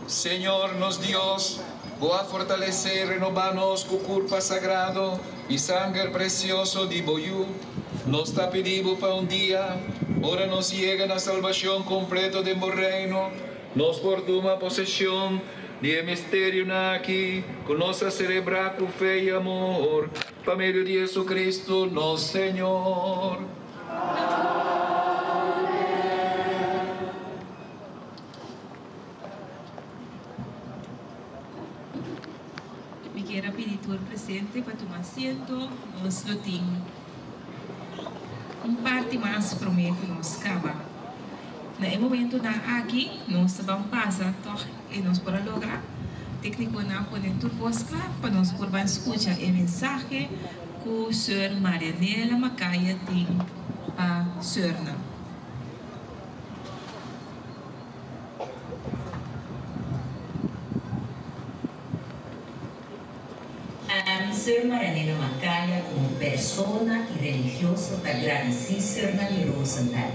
Señor nos Dios, Bo a fortalesé i renobá nos ku kurpa sagrado i sanger presioso di Bo Yu. Nos ta pidi Bo pa un dia, ora nos yega na salbashon kompleto den Bo Reino, nos por tuma poseshon di e misterionan aki ku nos a selebrá ku fe i amor, pa medio di Jesucristo nos Señor. Mi kier a pidi tur presente pa tuma asiento. Nos lo tin un parti mas prome ku nos kaba. Na e momentonan aki nos ta ban pasa tòg e nos por a logra. Teknikonan a pone tur kos kla pa nos por ban skucha e mensahe ku Seur Marianela Macaya tin pa seurnan. Ami, Seur Marianela Macaya, como persona y religioso ta gradici Seurnan di Roosendaal.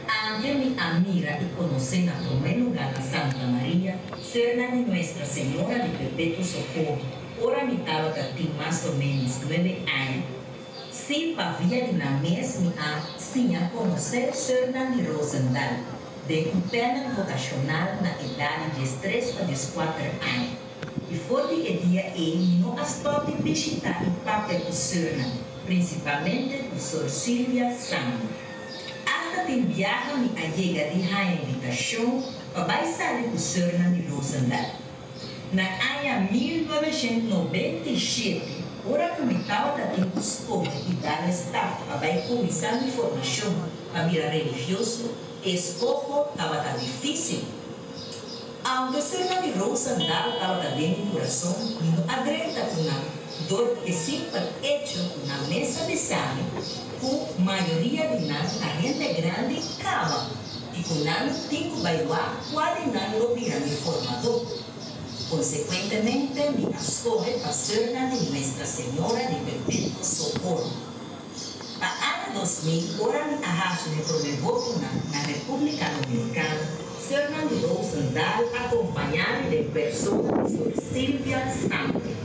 Aunke mi a mira y conoce na prome lugar na Santa Maria, Seurnan di Nuestra Señora di Perpetuo Socorro, ora mi tabata tin mas o menos nuebe aña, Sí, pa via di nan mes mi a siña konosé Sörnan di Roosendaal den un pènel vokashonal na edat di diestres pa dieskuater aña. I for di e dia ei mi no a stòp di bishitá i papia ku Sörnan, prinsipalmente ku Sor Silvia Sambo. Asta tin biaha mi a yega di haña invitashon pa bai sali ku Sörnan di Roosendaal. Na aña 1997, ora ku mi tabata tin ku skohe i dal e stap pa bai kuminsá mi formashon pa bira religioso, e eskoho tabata difísil. Aunke serka di Roosendaal tabata den mi kurason, mi no a drenta ku nan dor di e simpel echo ku nan mes a bisa mi ku mayoria di nan ta hende grandi kaba. I ku nan tin ku bai wak kua di nan lo bira mi formadó. Konsekuentemente mi a skohe pa Sörnan di Nuestra Señora di Perpetuo Socorro. Pa aña 2000 ora mi a hasi mi promé votonan na Repúblika Dominikana, Sörnan di Roosendaal a kompañá mi den persona di Sor Silvia Santi.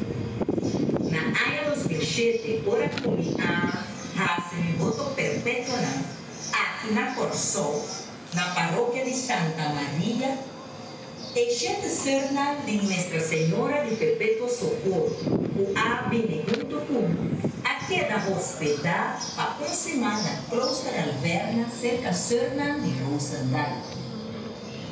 Na aña 2007 ora ku mi a hasi mi voto perpetuonan, Aki na Kòrsou, na parokia di Santa Maria, e shete sörnan di Nuestra Señora di Perpetuo Socorro ku a bini huntu ku mi a keda hospedá pa un siman na Klooster Alverna serka sörnan di Roosendaal.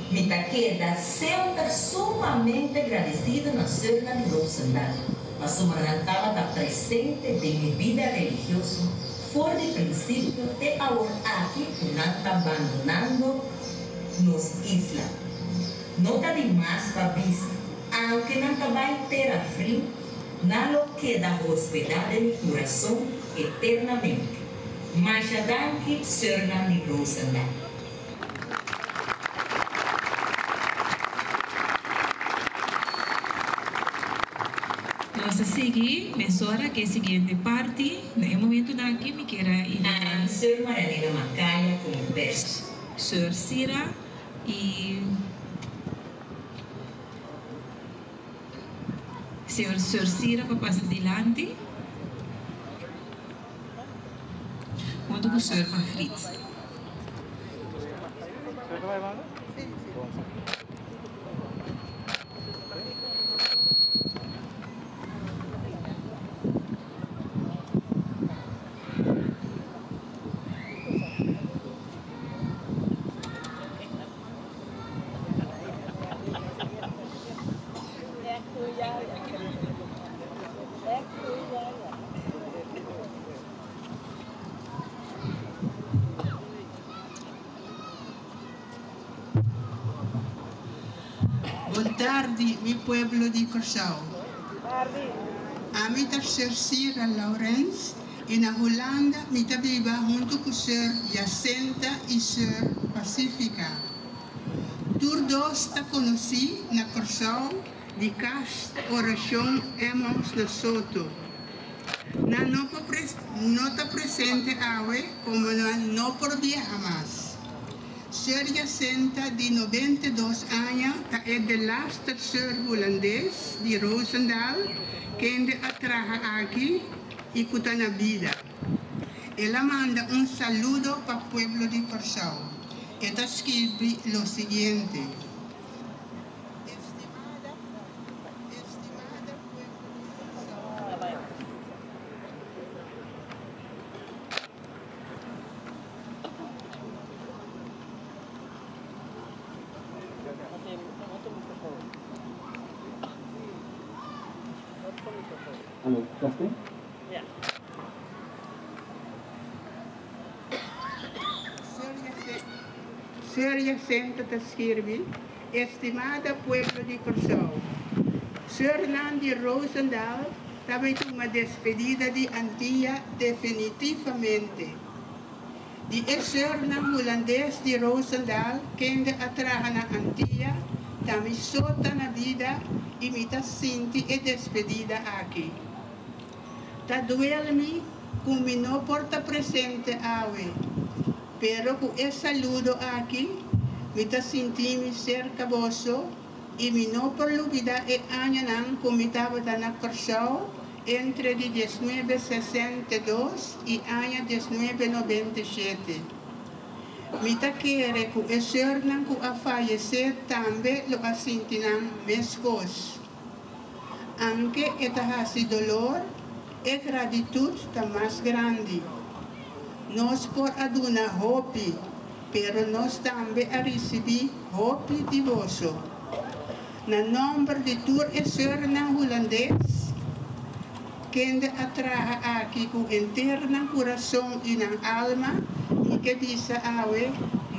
Mi ta keda semper sumamente gradesido na sörnan di Roosendaal pasobra nan tabata presente den mi bida religioso For di prinsipio te awor aki ku nan ta bandonando nos isla. No ta di mas pa bisa, aunke nan ta bai tera friu, nan lo keda hospedá den mi kurason eternamente. Masha danki, Sörnan di Roosendaal. Nos ta sigui mesora ku e siguiente parti. Na e momentunan aki mi kier a invitá. Seur Marianela Macaya komo pers. Seur Sira i Señor Seur Sira pa pasa dilanti huntu ku Seur Margriet. Bon tardi mi pueblo di Kòrsou. Ami ta Sir Sira Laurens i na Hulanda mi ta biba huntu ku Sir Jacinta i Sir Pacifica. Tur dos ta konosí na Kòrsou di Kas Orashon Emmaus na Soto. Nan no por no ta presente awe komo nan no por biaha mas. Sùr Jacinta di 92 aña ta e de laatste sùr hulandes di Roosendaal kende a traha aki i ku ta na bida. El a manda un saludo pa pueblo di Kòrsou. E ta skirbi lo siguiente. Estimada, estimada pueblo di Kòrsou. Hallo, testing? Ja. Sùr Jacinta ta skirbi, Estimada pueblo di Kòrsou, Sùrnan di Roosendaal ta bai tuma despedida di Antia definitivamente. Di e sùrnan hulandes di Roosendaal kende a traha na Antia, ta mi so ta na bida i mi ta sinti e despedida aki. Ta duel mi ku mi no por ta presente awe, pero ku e saludo aki mi ta sinti mi serka boso i mi no por lubidá e añanan ku mi tabata na Kòrsou entre di 1962 i aña 1997. Mi ta kere ku e sùrnan ku a fayesé tambe lo a sinti nan meskos. Aunke e ta hasi doló, e gratitut ta mas grandi. Nos por a duna hopi, pero nos tambe a risibí hopi di boso. Na nòmber di tur e sùrnan hulandes, kende a traha aki ku henter nan kurason i nan alma, mi ke bisa awe,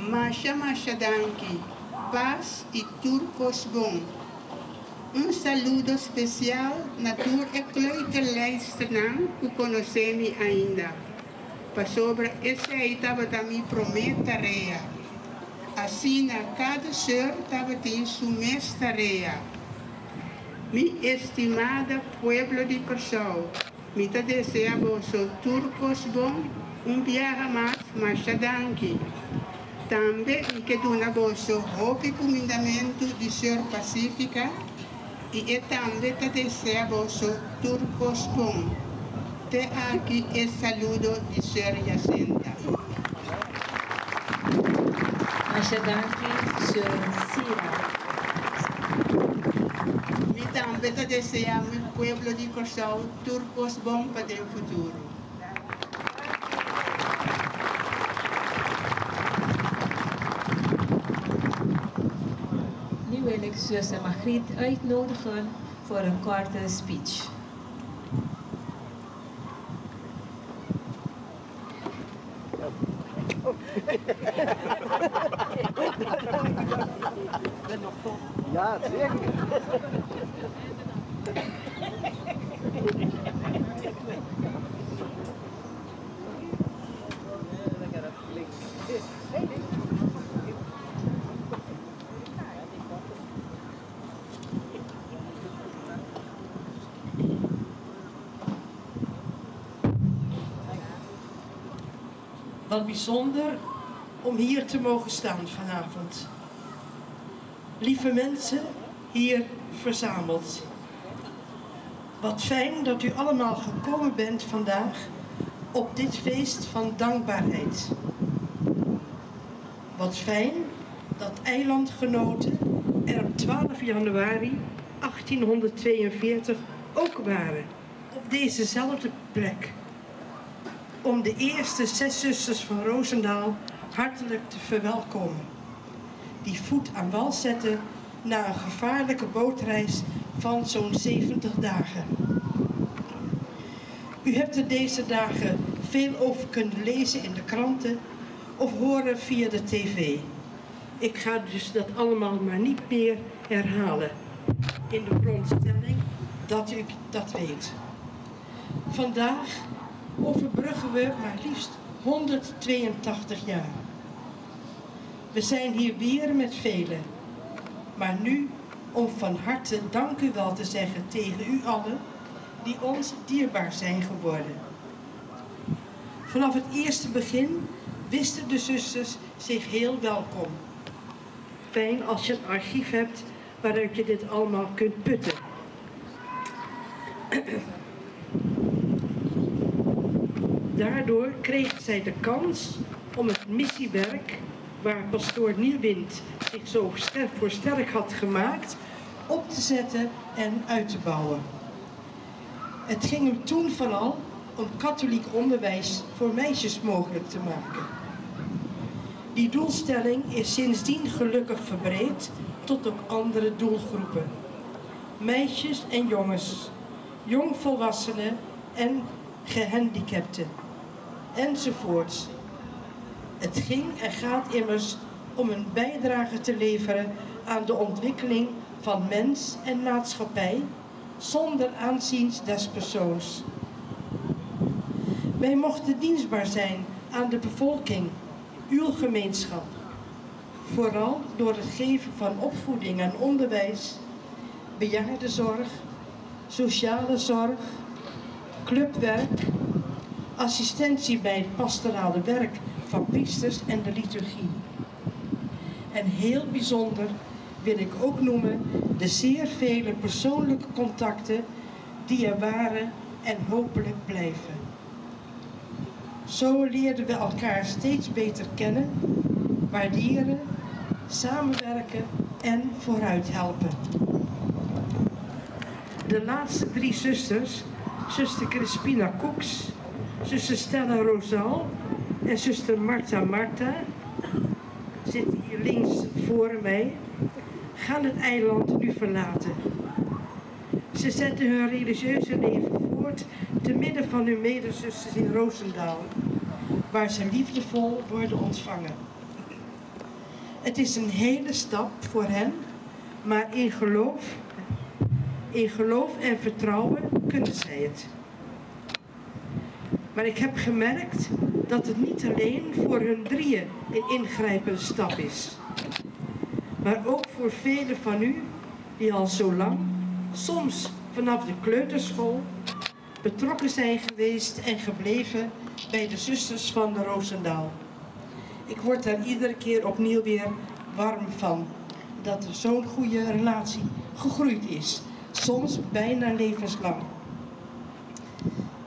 masha masha danki, pas i tur kos bon. Un saludo spesial na tur e kleuterleidsternan ku konosé mi ainda, pasobra esei tabata mi promé tarea. Asina kada sùr tabatin su mes tarea. Mi estimada pueblo di Kòrsou, mi ta deseá boso tur kos bon, un biaha mas masha danki. Tambe mi ke duna boso hopi kumindamentu di Sùr Pasífika i e tambe ta deseá boso tur kos bon. Te aki e saludo di Sùr Jacinta. Masha danki, Sùr Sira. Mi tambe ta deseá mi pueblo di Kòrsou tur kos bon pa den futuro. Nu wil ik zuster Margriet uitnodigen voor een korte speech. Ja, zeker. Wat bijzonder om hier te mogen staan vanavond. Lieve mensen hier verzameld. Wat fijn dat u allemaal gekomen bent vandaag op dit feest van dankbaarheid. Wat fijn dat eilandgenoten er op 12 januari 1842 ook waren. Op dezezelfde plek. Om de eerste zes zusters van Roosendaal hartelijk te verwelkomen. Die voet aan wal zetten na een gevaarlijke bootreis van zo'n 70 dagen. U hebt er deze dagen veel over kunnen lezen in de kranten of horen via de tv. Ik ga dus dat allemaal maar niet meer herhalen. In de veronderstelling dat u dat weet. Vandaag overbruggen we maar liefst 182 jaar. We zijn hier weer met velen. Maar nu om van harte dank u wel te zeggen tegen u allen die ons dierbaar zijn geworden. Vanaf het eerste begin wisten de zusters zich heel welkom. fijn als je een archief hebt waaruit je dit allemaal kunt putten. Daardoor kregen zij de kans om het missiewerk, waar pastoor Nieuwint zich zo voor sterk had gemaakt, op te zetten en uit te bouwen. Het ging hem toen vooral om katholiek onderwijs voor meisjes mogelijk te maken. Die doelstelling is sindsdien gelukkig verbreed tot ook andere doelgroepen. Meisjes en jongens, jongvolwassenen en gehandicapten, enzovoorts. Het ging en gaat immers om een bijdrage te leveren aan de ontwikkeling van mens en maatschappij zonder aanzien des persoons. Wij mochten dienstbaar zijn aan de bevolking, uw gemeenschap. Vooral door het geven van opvoeding en onderwijs, bejaardenzorg, sociale zorg, clubwerk, assistentie bij het pastorale werk van priesters en de liturgie. En heel bijzonder wil ik ook noemen de zeer vele persoonlijke contacten die er waren en hopelijk blijven. Zo leerden we elkaar steeds beter kennen, waarderen, samenwerken en vooruit helpen. De laatste drie zusters, zuster Crispina Koeks, zuster Stella Rosal en zuster Marta Marta, zitten hier links voor mij, gaan het eiland nu verlaten. Ze zetten hun religieuze leven voort te midden van hun medezusters in Roosendaal, waar ze liefdevol worden ontvangen. Het is een hele stap voor hen, maar in geloof en vertrouwen kunnen zij het. Maar ik heb gemerkt dat het niet alleen voor hun drieën een ingrijpende stap is, maar ook voor velen van u die al zo lang, soms vanaf de kleuterschool, betrokken zijn geweest en gebleven bij de zusters van de Roosendaal. Ik word daar iedere keer opnieuw weer warm van, dat er zo'n goede relatie gegroeid is, soms bijna levenslang.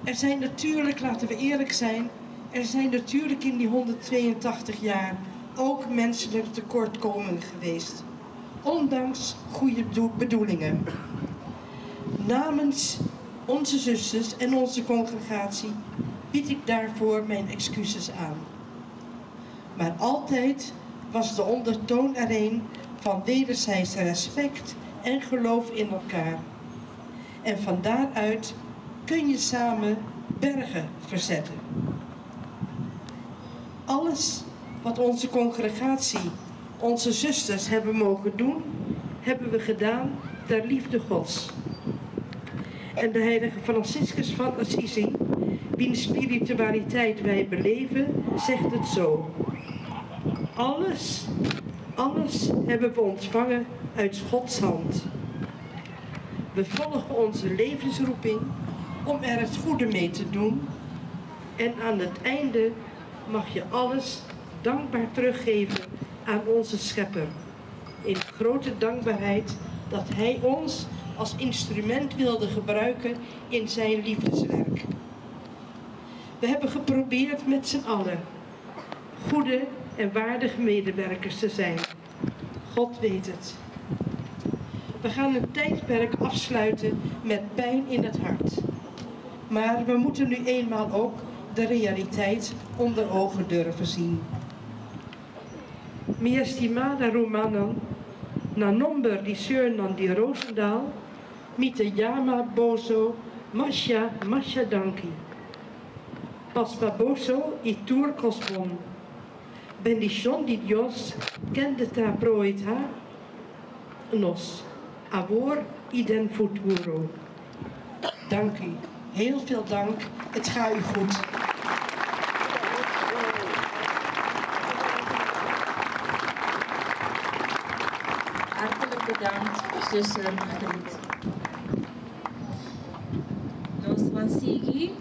Er zijn natuurlijk, laten we eerlijk zijn, er zijn natuurlijk in die 182 jaar ook menselijke tekortkomingen geweest, ondanks goede bedoelingen. Namens onze zusters en onze congregatie bied ik daarvoor mijn excuses aan. Maar altijd was de ondertoon er een van wederzijds respect en geloof in elkaar. En van daaruit kun je samen bergen verzetten. Alles wat onze congregatie, onze zusters hebben mogen doen, hebben we gedaan ter liefde Gods. En de heilige Franciscus van Assisi, wiens spiritualiteit wij beleven, zegt het zo. Alles, alles hebben we ontvangen uit Gods hand. We volgen onze levensroeping om er het goede mee te doen. En aan het einde mag je alles dankbaar teruggeven aan onze Schepper. In grote dankbaarheid dat Hij ons als instrument wilde gebruiken in zijn liefdeswerk. We hebben geprobeerd met z'n allen goede en waardige medewerkers te zijn. God weet het. We gaan een tijdperk afsluiten met pijn in het hart. Maar we moeten nu eenmaal ook de realiteit onder ogen durven zien. Mi estimada rumannan, na nomber di Surnan di Roosendaal, mi te yama boso, masha, masha danki. Paspa boso i tur kos bon. Bendición di Dios, kende ta proeta nos, awor i den futuro. Dank u. Heel veel dank. Het gaat u goed. Hartelijk bedankt, zuster Margriet. Nos ta sigui,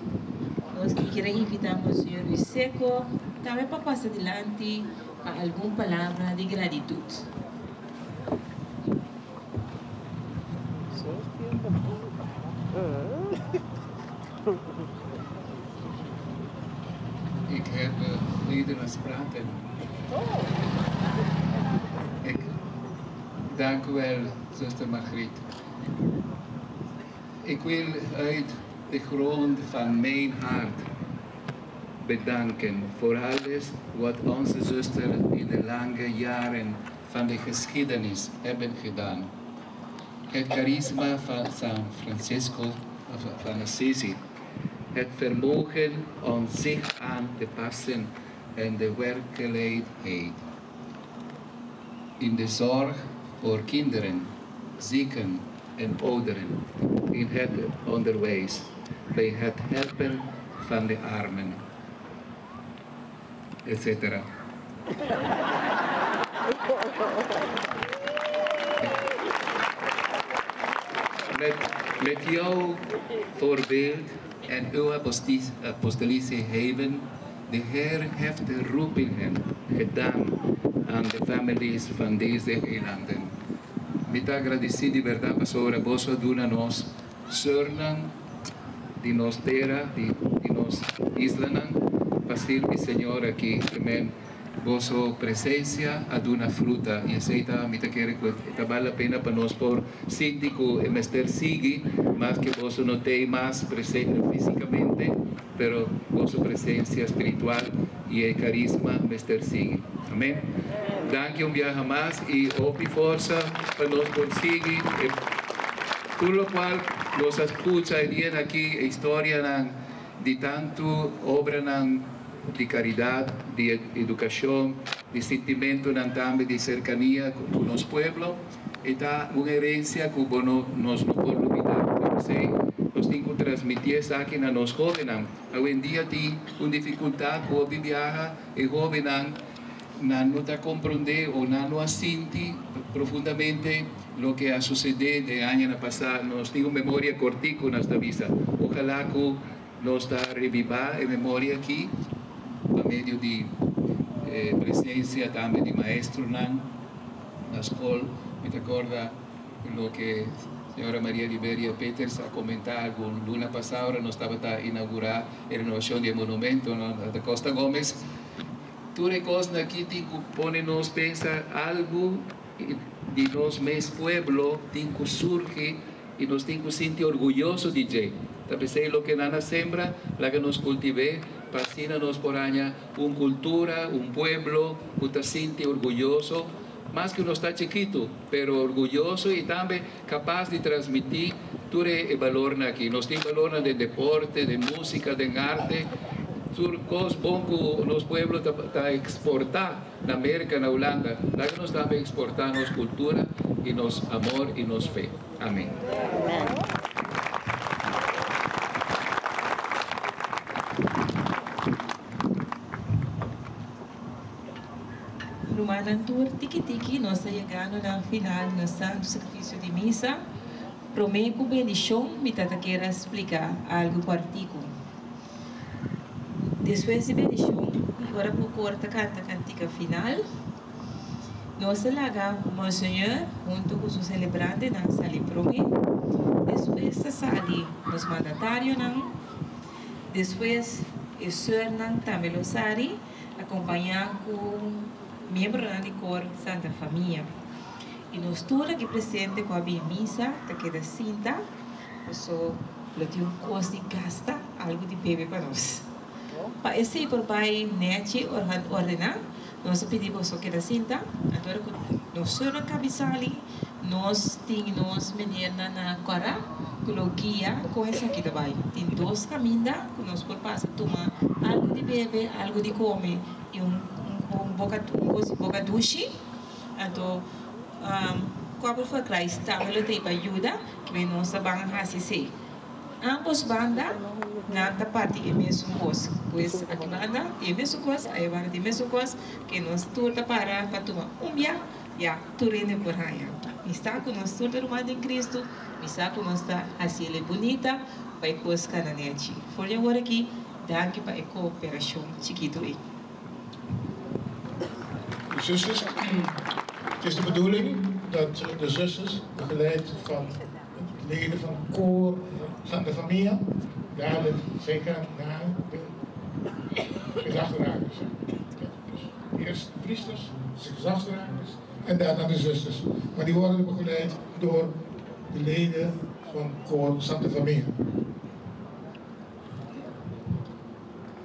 nos kier invita Monsieur Luis Seco, tambe pa pasa dilanti pa algun palabra di gratitud. Ik heb Nederlands praten. Ik dank u wel, zuster Margriet. Ik wil uit de grond van mijn hart bedanken voor alles wat onze zuster in de lange jaren van de geschiedenis hebben gedaan. Het charisma van San Francisco van Assisi, het vermogen om zich aan te passen en de werkelijkheid. In de zorg voor kinderen, zieken en ouderen, in het onderwijs, bij het helpen van de armen, etc. Met jouw voorbeeld en uw apostolische hebben, de Heer heeft de roepingen gedaan aan de families van deze eilanden. Mi ta agradesí di berdat pasobra boso a duna nos sùrnan di nos tera, di nos islanan, pa sirbi Señor aki. Amen. Boso presensia a duna fruta i esei ta mi ta kere ku e ta bal la pena pa nos por sinti ku e mester sigui maske boso no t'ei mas presente físikamente, pero boso presensia spiritual i e karisma mester sigui. Amen. Danki un biaha mas i hopi forsa pa nos por sigui e tur lokual nos a skucha e dianan aki, e historianan di tantu obranan di karidat, di edukashon, di sintimentunan tambe di serkania ku nos pueblo. E ta un herensia ku bo no nos no por lubidá. P'esei nos tin ku transmití esaki na nos hóbennan. Awendia tin un difikultat ku hopi biaha e hóbennan nan no ta komprondé o nan no a sinti profundamente loke a susedé den añanan pasá. Nos tin un memoria kortiku, nos ta bisa. Ojalá ku nos ta rebibá e memoria aki pa medio di e presensia tambe di maestronan na skol. Mi ta kòrda loke señora Maria Liberia Peters a komentá algun luna pasá ora nos tabata inaugurá e renovashon di e monumento na Da Costa Gomez. Tur e kosnan aki tin ku pone nos pensa algu di nos mes pueblo tin ku surgi i nos tin ku sinti orguyoso di dje. Ta p'esei loke nan a sembra, laga nos kultiv'é pa asina nos por haña un kultura, un pueblo ku ta sinti orguyoso, maske nos ta chikitu, pero orguyoso i tambe kapas di transmití tur e balornan aki. Nos tin balornan den deporte, den músika, den arte, tur kos bon ku nos pueblo ta eksportá na Merka, na Hulanda. Laga nos tambe eksportá nos kultura i nos amor i nos fe. Amén. Rumannan tur tiki tiki nos ta yegando na final di nos Santu Sakrifisio di Misa. Promé ku bendishon mi ta ta kier a splika algu kòrtiku. Despues di bendishon i ora ku kor ta kanta kantika final, nos ta laga Monseigneur huntu ku su selebrantenan sali promé, despues ta sali nos mandatarionan, despues e sùrnan tambe lo sali akompañá ku miembronan di kor Santa Famia. I nos tur aki presente ku a bin misa ta keda sinta paso lo tin un kos di gasta algu di bebe pa nos. Pa esei por bai nechi ordená, nos a pidi boso keda sinta. Anto ora ku nos solo kabi sali, nos tin nos menernan na kòrá ku lo guia kon esaki ta bai. Tin dos kaminda ku nos por pasa tuma algu di bebe, algu di kome i un boka un kos di boka dushi. Anto Couple for Christ tambe lo ta ei pa yuda, kiben nos ta ban hasi esei. Ambos banda nan ta parti e mesun kos. Pues aki banda tin e mesun kos, aye banda tin e mesun kos, ke nos tur ta para pa tuma un bia, ya tur hende por haña. Mi sa ku nos tur ta ruman den Kristu, mi sa ku nos ta hasi el e bunita pa e kos kana nechi. For di awor aki, danki pa e kooperashon chikitu ei. Zusters, het is de bedoeling. dat de zusters, begeleid van leden van koor Santa Famia, dadelijk zeker naar de gezagsdragers. Ja, dus eerst de priesters, de gezagsdragers en daarna de zusters. Maar die worden begeleid door de leden van koor Santa Famia.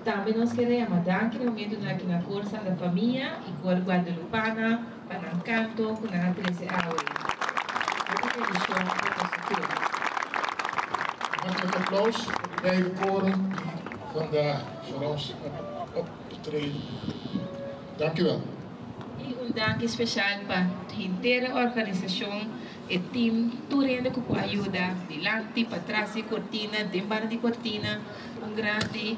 Tambe nos kier yama danki na momentonan aki na Cor Santa Famia y Cor Guadalupana pa nan canto cu nan a trece awe. Hopi bendicion pa boso tur. Hartelijk applaus voor de beide koren die vandaag voor ons optreden. Dank u wel. Y un danki special pa henter e organisacion, e team, tur hende cu por a yuda dilanti, patras di cortina, den banda di cortina. Un grandi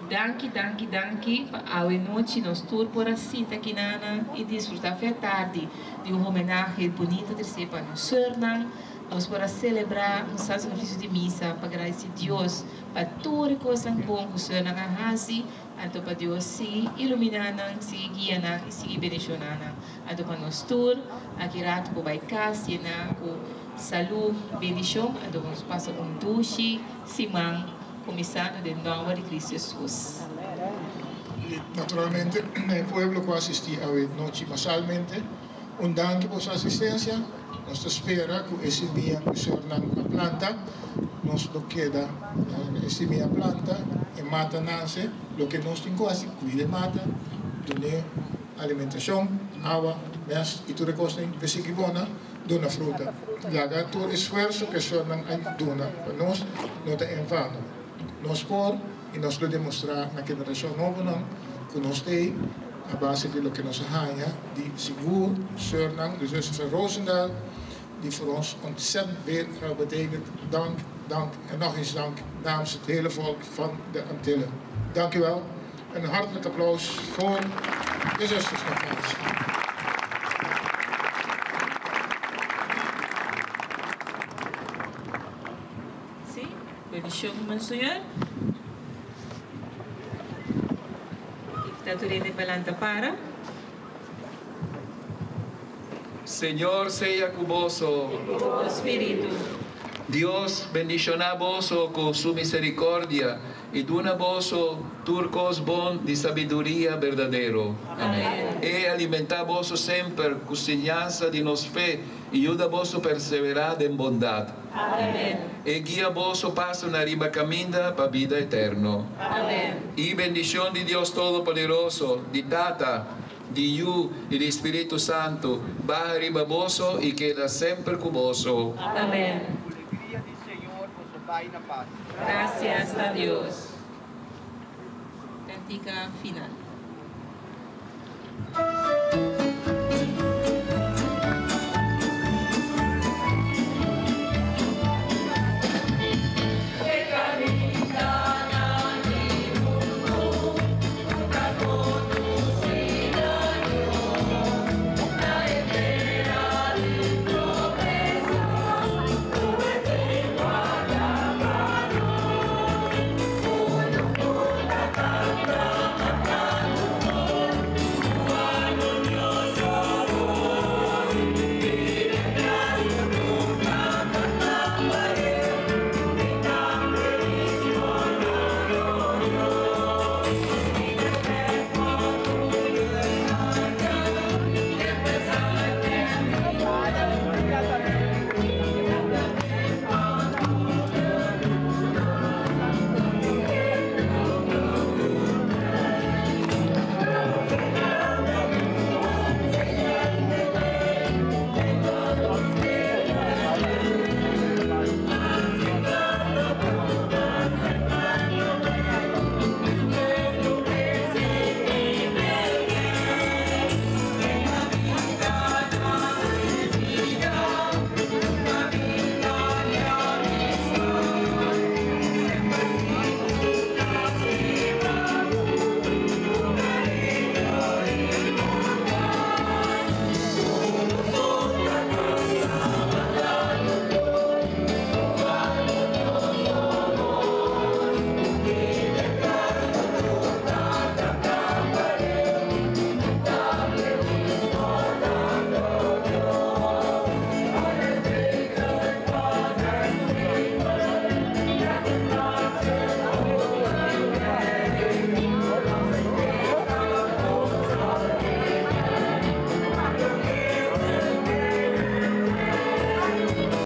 danki, danki, danki pa awe nochi nos tur por a sinta aki nan y disfruta fe tardi di un homenahe bunita trece pa nos soeurnan. Nos por a celebra un santo sacrificio di misa pa gradici Dios pa tur cosnan bon cu soeurnan a haci, anto pa Dios sigui ilumina nan, sigui guia nan y sigui bendiciona nan. Anto pa nos tur, aki rato por bay cas yena cu salud, bendicion, anto nos pasa un dushi siman cuminsando den nomber di Cristo Jesus. Y naturalmente, e pueblo cu a asisti awe nochi masalmente, un danki pa su asistencia. Nos ta spera cu e simia cu soeurnan a planta, nos lo keda e simia planta, e mata nace, loke nos tin cu haci, cuida e mata, dune alimentacion, awa, mest y tur e cosnan pa sigui bona, duna fruta. Laga tur esfuerso cu e soeurnan a duna pa nos no ta en vano. Nos por y nos lo demostra na generacion nobonan cu nos t'ey a base di loke nos a haya di sigur soeurnan, de zuster van Roosendaal, die voor ons ontzettend veel hebben betekend. Dank, dank en nog eens dank namens het hele volk van de Antillen. Dank u wel. En een hartelijk applaus voor de zusters nogmaals. Sí, bendicion, Monseñor. Invita tur hende pa lanta para. Señor sea cu boso. Y cu bo spiritu. Dios bendiciona boso cu su misericordia y duna boso tur cos bon di sabiduria berdadero. Amen. E alimenta boso semper cu siñansa di nos fe y yuda boso persevera den bondad. Amen. E guia boso paso na riba caminda pa bida eterno. Amen. Y bendicion di Dios Todopoderoso, di Tata, di Yu y di Spirito Santo, baha riba boso y keda semper cu boso. Amen. Alegria di Señor, boso bay na paz. Gracias na Dios. Cantica final.